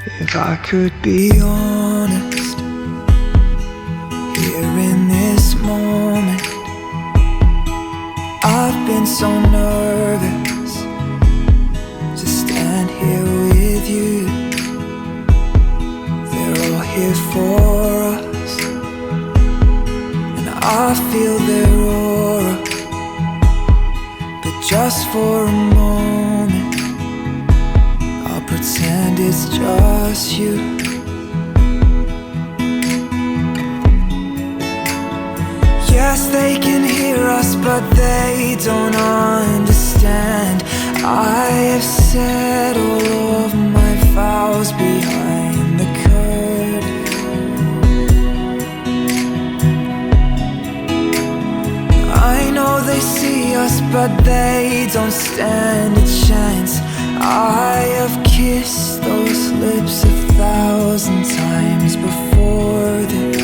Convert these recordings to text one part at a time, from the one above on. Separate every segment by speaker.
Speaker 1: If I could be honest, here in this moment, I've been so nervous to stand here with you. They're all here for us, and I feel their aura. But just for a moment, I'll pretend it's just you. Yes, they can hear us, but they don't understand. I have said all of my vows behind the curtain. I know they see us, but they don't stand a chance. I have kissed those lips 1,000 times before this.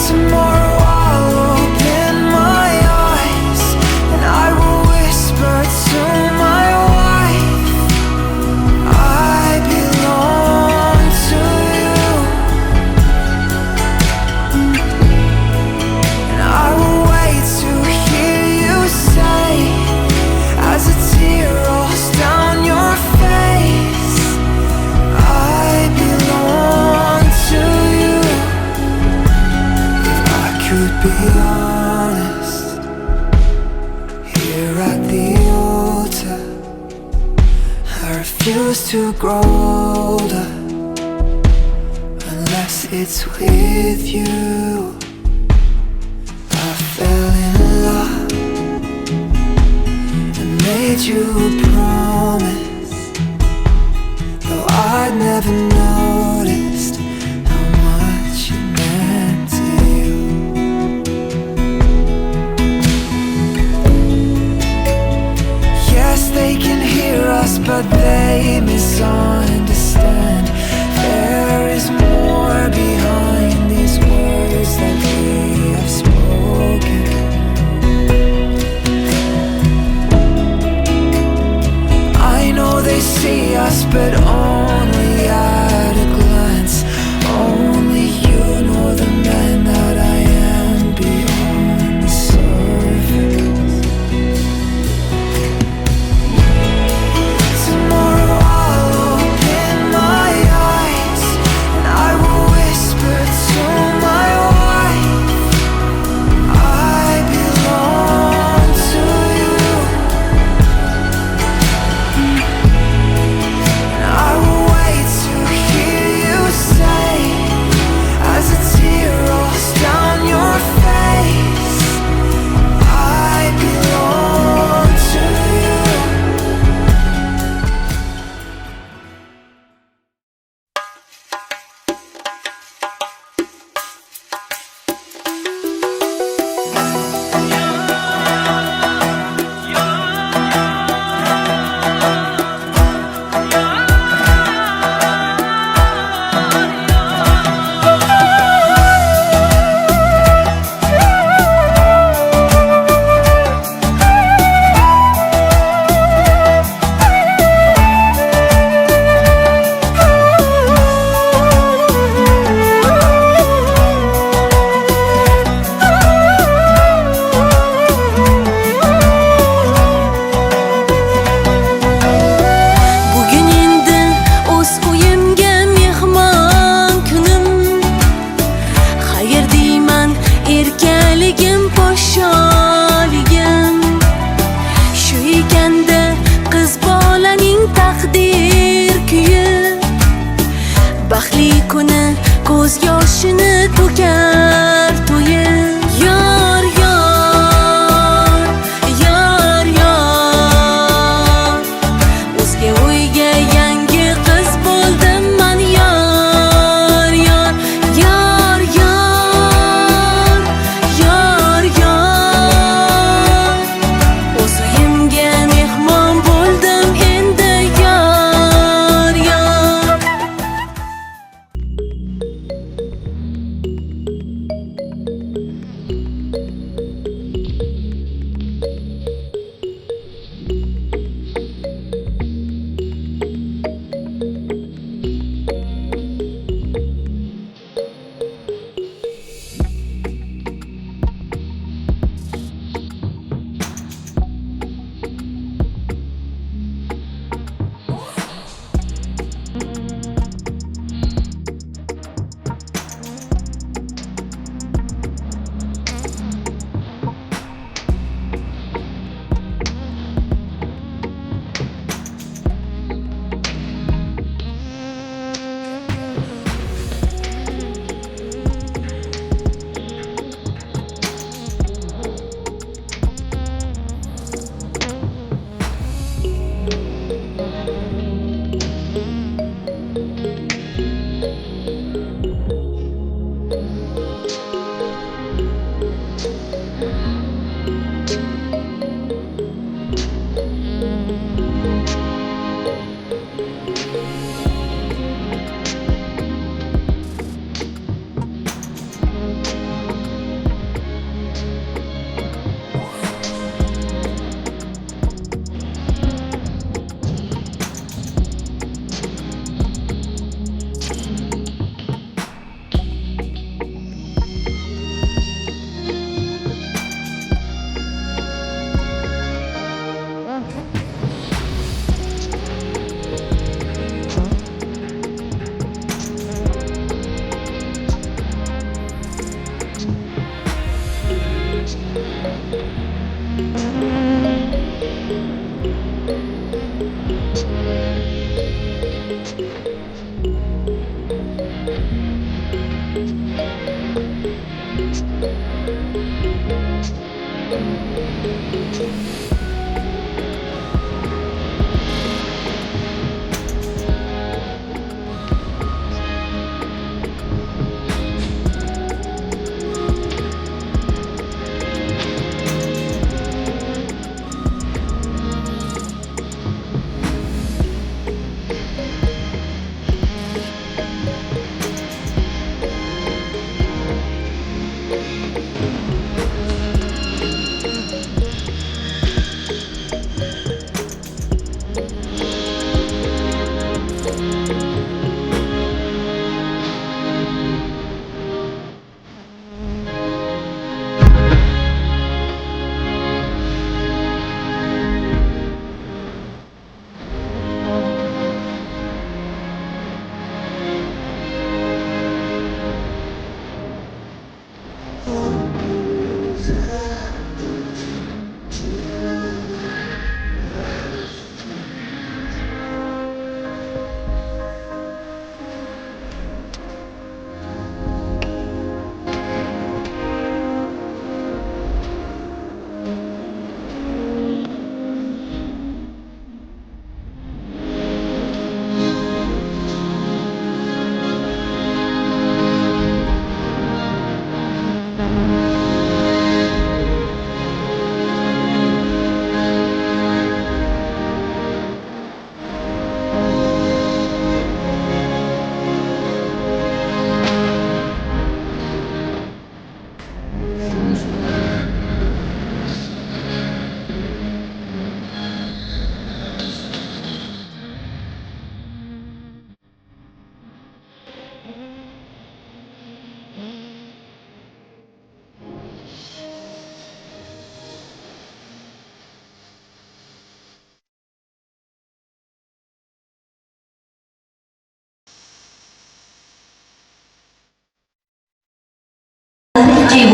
Speaker 1: Tomorrow I'll open my eyes and I will whisper to my wife, I belong to you. And I will wait to hear you say, as a tear rolls down your face, I belong to you. If I could be honest, here at the altar, I refuse to grow older unless it's with you. I fell in love and made you a promise, though I'd never noticed how much it meant to you. Yes, they can hear us, but they misunderstand. There is more behind these words that we have spoken. I know they see us, but only at a glance. Only you know the man that I am beyond the surface. Tomorrow I'll open my eyes and I will whisper to my wife, I belong to you. And I will wait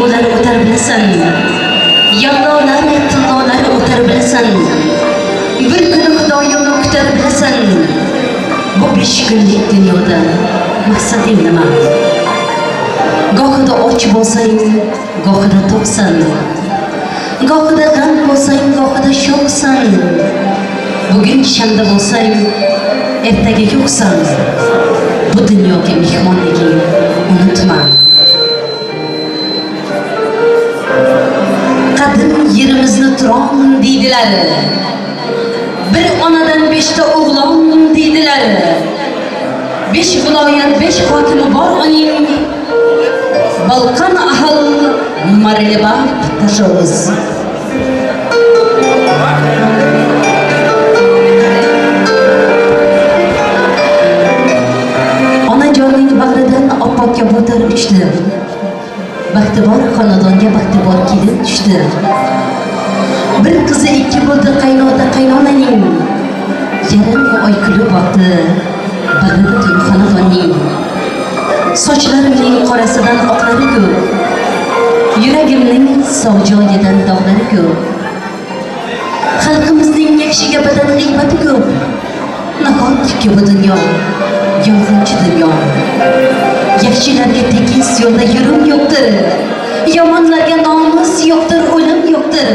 Speaker 2: Tuyg'ular o'tar bilasan, yallolar, tillolar o'tar bilasan. Bir kuni Xudoyim kutar bilasan. Bu 5 kunlik dunyoda maqsading nima? Gohida och bo'lsang, gohida to'qsan. Gohida g'am bo'lsang, gohida sho'xsan. Bugun shanba bo'lsang, ertaga yo'qsan. Bu dunyoga mehmonliging unutma. Qadim yerimizni Turon deydilar. Bir onadan 5 ta o'g'lon deydilar. 5 viloyat, 5 hokimi bor uning. Balkan ahil Marilibab Tashovuz. Onajonning bag'ridan oppoq kabutar uchdi. Baxtibor xonadonga baxtibor kelin tushdi. Bir qizi 2 bo'ldi qaynota qaynonaning. Yarim oy kulib botdi bag'ri butun xonadonning. Sochlarimning qorasidan oqlari ko'p. Yuragimning sog' joyidan dog'lari ko'p. Xalqimizning yaxshi gapidan g'iybati ko'p. Nahotki bu dunyo yolg'onchi dunyo. Yaxshilarga tekis yo'lda yurum yo'qdir. Yomonlarga nomus yo'qdir, o'lim yo'qdir.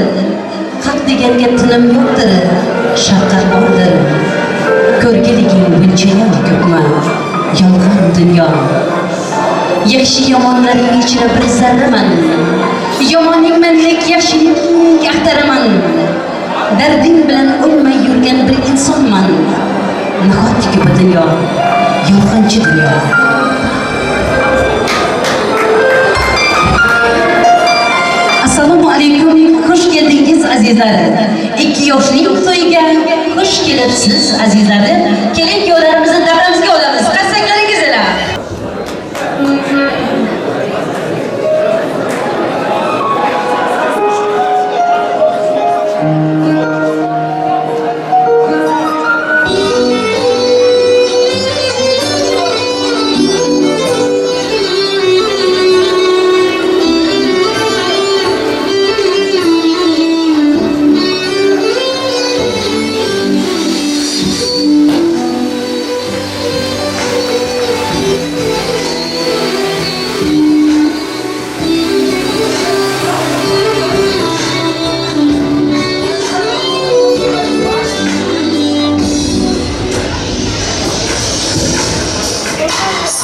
Speaker 2: Haq deganga tinim yo'qdir, shafqat bordir. Ko'rgiliging bunchayam ko'pmi? Yolg'on dunyo. Yaxshi yomonlarning ichida bir zarraman. Yomonlikmanlik yaxshilik axtaraman. Darding bilan o'lmay yurgan bir insonman. Nahotki bu dunyo yolg'onchi dunyo. Assalomu alaykum, xush keldingiz azizlarim. 2 yoshlik to'yiga xush kelibsiz azizlarim. Keling, kuyovlarimizni davramizga olamiz. Qarsaklaringiz ila.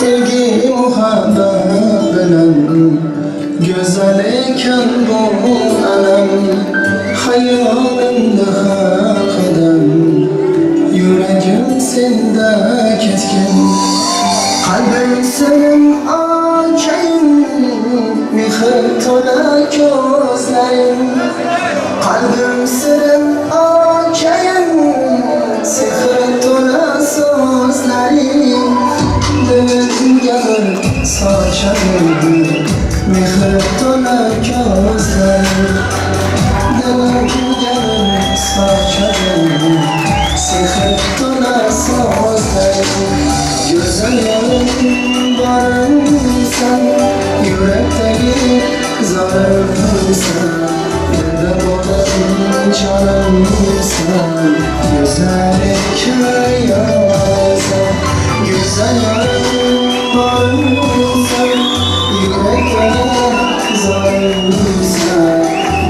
Speaker 3: Sevgi muhabbat bilan go'zal ekan bu alam, xayolimda haqidam yuragim senda ketgan. Qalbim senin ochayim, mehr to'la ko'zlaring. Qalbim senin ochayim, sehr to'la so'zlaring. Dilimga nur sochayim, mehr to'la ko'zlaring. Dilimga nur sochayim, sehr to'la so'zlaring. Go'zal yorim borimsan, yurakdagi zorimsan. Dilda borim jonimsan, go'zal hikoyasan. Güzel yarım varımsan, yürekte zarımsan.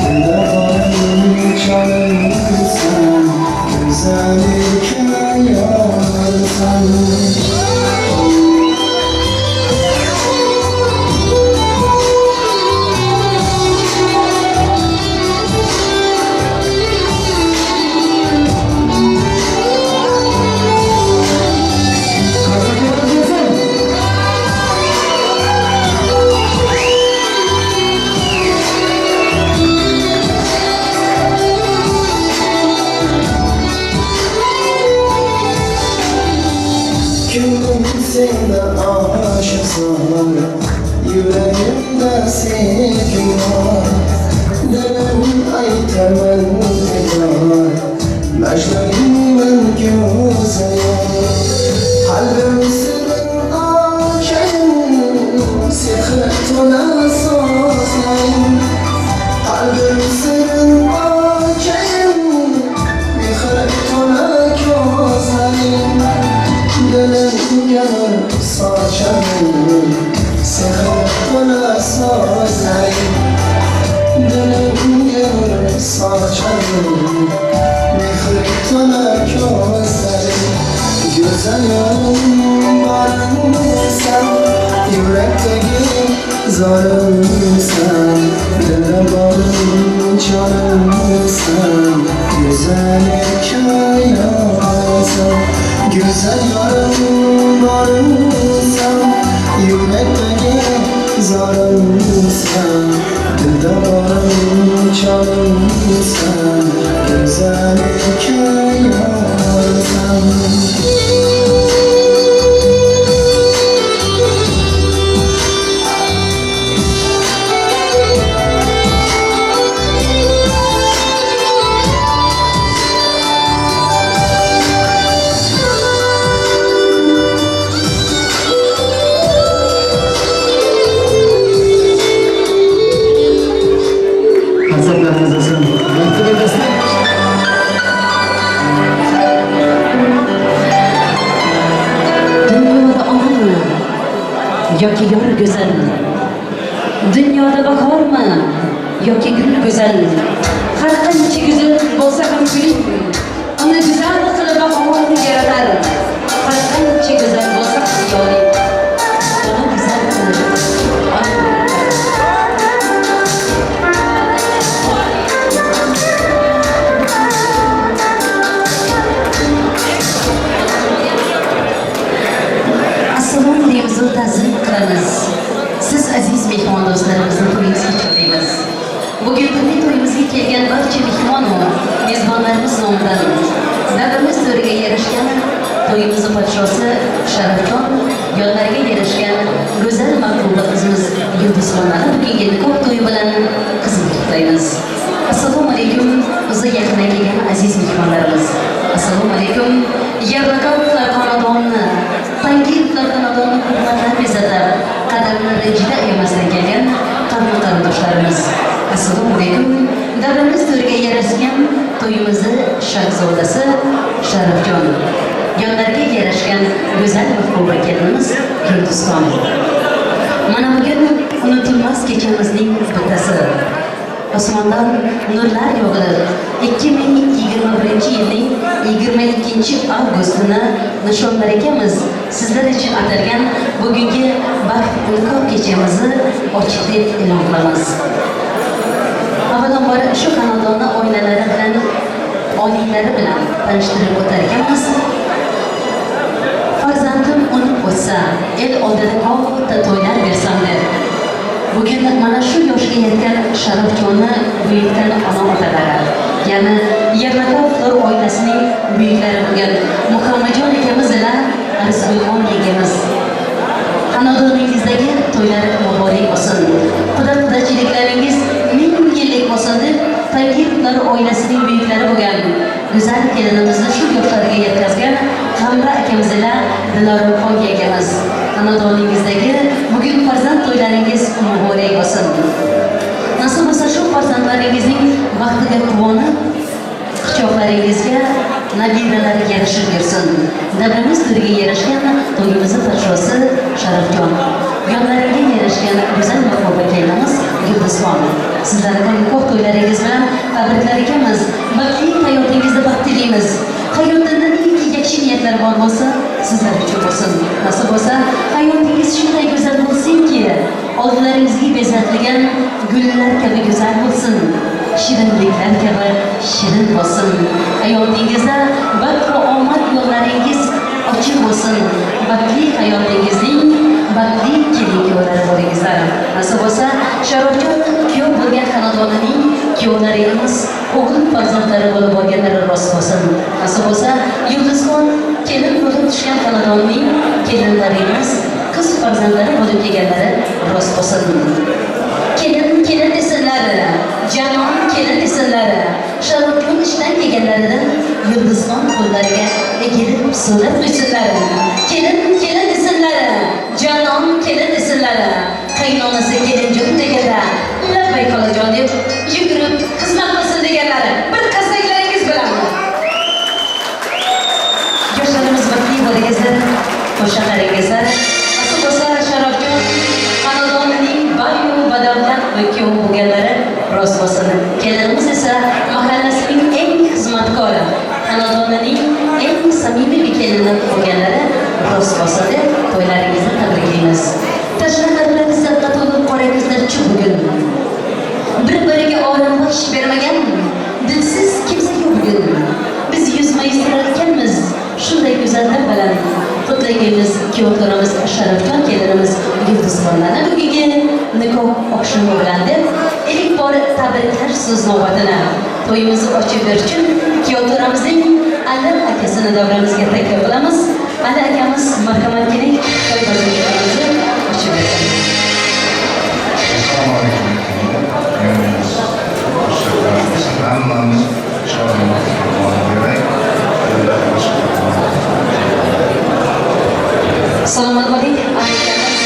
Speaker 3: Dilde varım canımsan, güzel hikayesan. Kimim senda aşıksan, yüreğimde sevgin var. Dilim aytaman tekrar, Majnunman go'zal yor. Qalbim sirrin ochayim, sehr to'la so'zlaring. Sochar Sehr to'la so'zlaring Dilimga nur sochar Mehr to'la ko'zlaring Go'zal yorim borimsan Yurakdagi zorimsan Dilda borim chorimsan Go'zal erkayosan Go'zal yorim borimsan Yurakdagi zorimsan Dilda borim chorimsan Go'zal erkayosan.
Speaker 4: Qarsaklarimiz bo'lsin. Baxtli bo'lsin.
Speaker 2: Dunyoda onami yoki yor go'zal? Dunyoda bahormi yoki gul go'zal? Har qancha go'zal bo'lsa ham guling, uni go'zal qilib bahorni yaratar. Har qancha go'zal bo'lsa ham yoring, uni go'zal qilib ona yaratar. Assalom deymiz va ta'zim qilamiz. Siz aziz mehmon do'stlarimizni to'yimizga chorlaymiz. Bugun bizning to'yimizga kelgan barcha mehmon va mezbonlarimiz nomidan davramiz to'riga yarashgan to'yimizni podshosi Sharafjon, yonlariga yarashgan go'zal mahbuba qizimiz Yulduzxonani bugungi nikoh to'yi bilan qizg'in qutlaymiz. Assalomu alaykum uzoq yaqindan kelgan aziz mehmonlarimiz. Assalomu alaykum Yerlakovlar xonadonini, Tangievlar xonadonini hurmatlar bezatib, qadrli rejida emasdan kelgan qavm qarindoshlarimiz. Assalomu alaykum davramiz to'riga yarashgan to'yimizni shahzodasi Sharafjon, yonlariga yarashgan go'zal mahbuba kelinimiz Yulduzxon. Mana bugun unutilmas kechamizning bittasi. Osmondan nurlar yog'ilib, 2021-yilning 22 avgustini nishonlar ekanmiz. Sizlar uchun atalgan bugungi baxt nikoh kechamizni ochiq deb e'lon qilamiz. Avvalambor shu xonadonni oilalari bilan, oliylari bilan tanishtirib o'tar ekanmiz. Farzandim unib o'tsa, el oldida katta to'ylar bersam deb. Bugun mana shu yoshga yetgan Sharafjonni buyukdan ona otalari, ya'ni Yerlakovlar oilasining buyuklari bo'lgan Muhammadjon akamiz bilan Arzgulxon yengamiz. Xonadoningizdagi to'ylar muborak bo'lsin. Quda qudachiliklaringiz ming yillik bo'lsin deb Tangiyevlar oilasining buyuklari bo'lgan go'zal kelinimizni shu yoshlarga yetkazgan Hamra akamiz bilan Diloromxon yengamiz. Xonadoningizdagi bugun farzand to'ylaringiz muborak bo'lsin. Nasib bo'lsa shu farzandlaringizning baxtiga quvonib, quchoqlaringizga nabiralar yarashib yursin. Davramiz to'riga yarashgan to'yimizni podshosi Sharafjon, yonlariga yarashgan go'zal mahbuba kelinimiz Yulduzxon. Sizlarni nikoh to'ylaringiz bilan tabriklar ekanmiz. Baxtli hayotingizda baxt tilaymiz. Hayotda neki yaxshi niyatlar bor bo'lsa, sizlar uchun bo'lsin. Nasib bo'lsa, hayotingiz shunday go'zal bo'lsinki, oldilaringizga bezatilgan gullar kabi go'zal bo'lsin. Shirinliklar kabi shirin bo'lsin. Hayotingizda baxt va omad yo'llaringiz ochiq bo'lsin. Baxtli hayotingizning baxtli kelin kuyovlari bo'lingizlar. Nasib bo'lsa, Sharofjon kuyov bo'lgan xonadonining kuyovlari emas, o'g'il farzandlari bo'lib borganlari rost bo'lsin. Nasib bo'lsa, Yulduzxon kelin bo'lib tushgan xonadonning kelinlari emas, qiz farzandlari bo'lib kelganlari rost bo'lsin. Kelin kelin desinlar, janon kelin desinlar. Sharofjon ishdan kelganlaridan Yulduzxon qo'llariga egilib so'rab qo'ysinlar. Kelin kelin desinlar, janon kelin desinlar. Qaynonasi kelinjon deganda labbay xolajon deb yugurib xizmat qilsin deganlari bir qarsaklaringiz bilan. Yoshlarimiz baxtli bo'lingizlar, qo'sha qarangizlar. va kuyov bo'lganlari rost bo'lsin. Kelinimiz esa mahallasining eng xizmatkori, xonadonining eng samimiy kelini bo'lganlari rost bo'lsin deb to'ylaringizni tabriklaymiz. Tashna qalblar izzatga to'lib qora ko'zlar-chi bugun. Bir-biriga orom bermagan dilsiz kimsa yo'q bugun. Biz yuzma-yuz turar ekanmiz, shunday go'zallar bilan qutlaymiz kuyovlarimiz Sharafjon, kelinimiz Yulduzxonlarni bugungi nikoh oqshomi bilan deb ilk bor tabriklash so'z navbatini to'yimizni ochib berish uchun kuyovlarimizning Ali akasini davramizga taklif qilamiz. Ali akamiz, marhamat keling, to'y bazmimizni ochib bersin.
Speaker 5: Assalomu alaykum. Hammamiz kerak.
Speaker 2: Salomat bo'ling, Ali akamiz.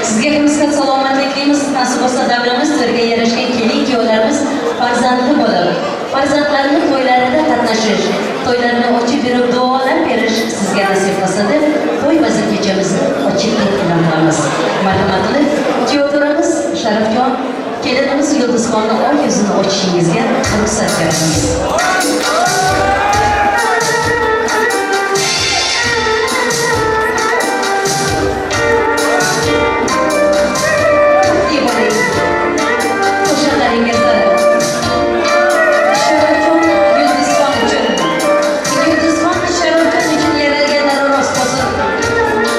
Speaker 2: Sizga ham salomatlik tilaymiz. Nasib bo'lsa davramiz birga yarashgan kelin kuyovlarimiz farzandli bo'lib, farzandlarini to'ylarida qatnashish, to'ylarini ochib berib duolar berish sizga nasib qilsin deb to'y bazm kechamizni ochiq deb e'lon qilamiz. Marhamat qilib, kuyovlarimiz Sharafjon, kelinimiz Yulduzxonni oy yuzini ochishingizga ruxsat beramiz. Baxtli bo'ling. Qo'shiqlaringizni Sharafjon Yulduzxon uchun, Yulduzxon Sharafjon uchun yaralganlari rost bo'lsin.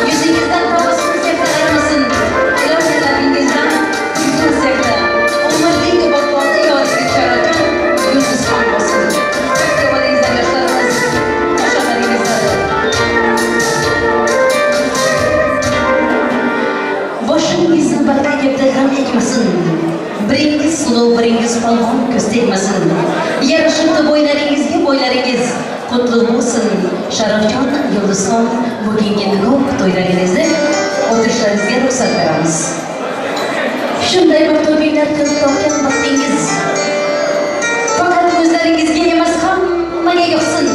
Speaker 2: Yuzingizdan tabassum sepilmasin. Iloji labingizdan kulgi sepila. Umrning baqoli yoringiz Sharafjon Yulduzxon bo'lsin. Baxtli bo'ling, yoshlarimiz. Qo'shiqlaringizni boshingizni baraka gapda g'am ekmasin. Biringiz suluv, biringiz polvon ko'z tegmasin. Yarashibdi bo'ylaringizga bo'ylaringiz. Qutlug' bo'lsin Sharafjon, Yulduzxon, bugungi nikoh to'ylaringizni o'tirishlaringizga ruxsat beramiz. Shunday bir to'ylar qilib topgan baxtingiz faqat o'zlaringizga emas, hammaga yoqsin.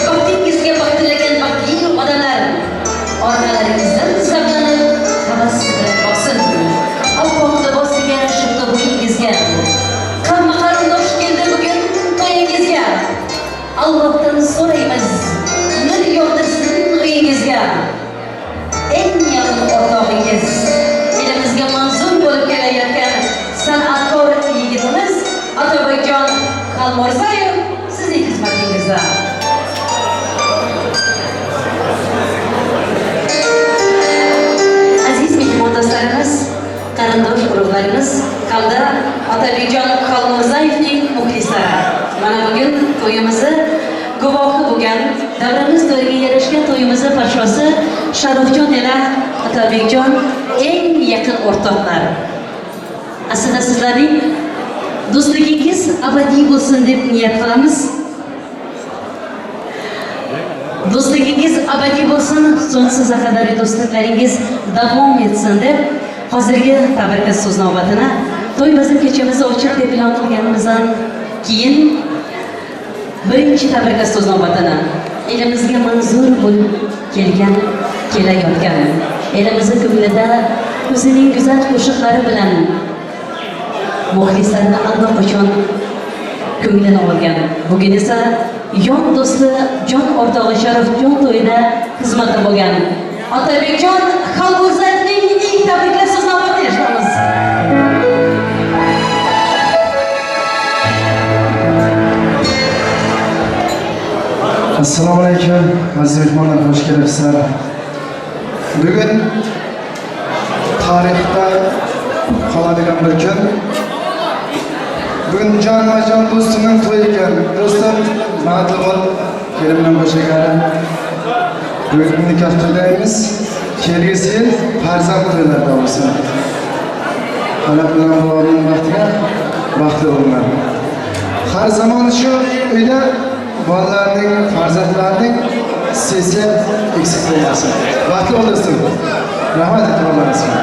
Speaker 2: Baxtingizga baxt tilagan baxtli odamlar orqalaringizdan zavqlanib havas bilan boqsin. Oppoq libosiga yarashibdi bo'yingizga. Hamma qarindosh keldi bugun to'yingizga. Allohdan so'raymiz, nur yog'dirsin uyingizga. Eng yaqin o'rtog'ingiz, elimizga manzur bo'lib kelayotgan san'atkor yigitimiz Otabekjon Xolmurzayev sizning xizmatingizda. Aziz mehmondo'stlarimiz, qarindosh urug'larimiz hamda Otabekjon Xolmurzayevning muxlislari. Mana bugun to'yimizni guvohi bo'lgan, davramiz to'yiga yarashgan to'yimizni podshosi Sharofjon ila Otabekjon eng yaqin o'rtoqlar. Aslida sizlarning do'stligingiz abadiy bo'lsin deb niyat qilamiz. Do'stligingiz abadiy bo'lsin, so'ngsiz qadar do'stliklaringiz davom etsin deb hozirgi tabriklar so'z navbatini to'y bazm kechamizni ochiq deb e'lon qilganimizdan keyin birinchi tabriklar so'z navbatini elimizga manzur bo'lib kelgan, kelayotgan, elimizni ko'nglida o'zining go'zal qo'shiqlari bilan muxlislarni allaqachon ko'nglini olgan. Bugun esa yon do'sti, jon o'rtog'i Sharafjon to'yida xizmatda bo'lgan Otabekjon Xolmurzayevning ilk tabriklar so'z navbatini eshitamiz.
Speaker 3: Assalomu alaykum, aziz mehmonlar, xush kelibsizlar. Bugun tarixda qoladigan bir kun. Bugun jonma-jon do'stimning to'yi ekan. Do'stim, baxtli bo'l, kelin bilan qo'shagani. Bugun nikoh to'ylaymiz. Kelgusi yil farzand to'ylarida bo'lsin. Xalq bilan bolaning baxtiga baxtli bo'linglar. Har zamon shu uyda bolalarning, farzandlarning sesi eksik bo'lmasin. Baxtli bo'l do'stim. Rahmat e'tiborlaringizga.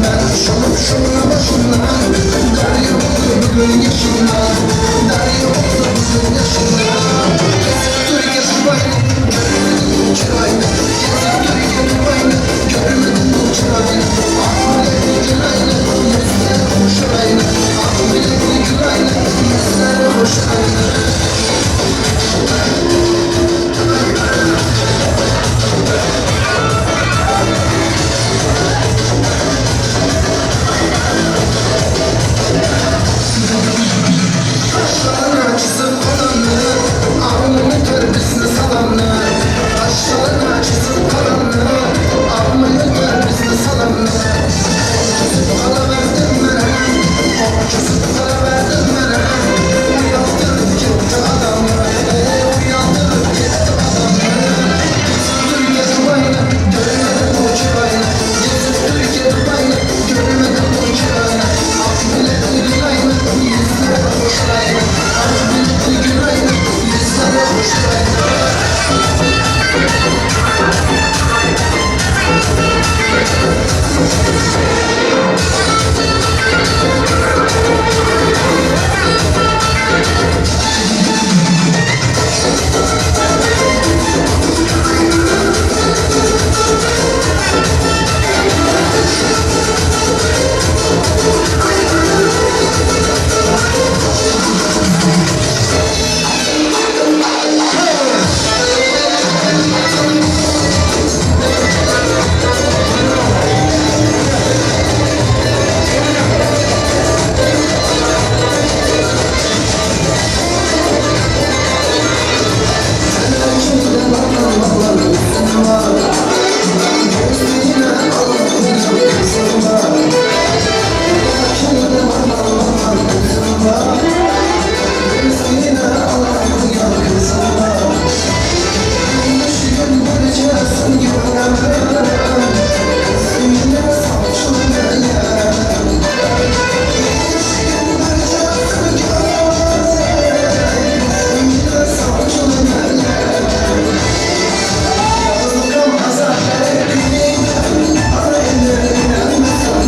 Speaker 4: Ben şolup şuna başından, derya oldu bugün yaşından.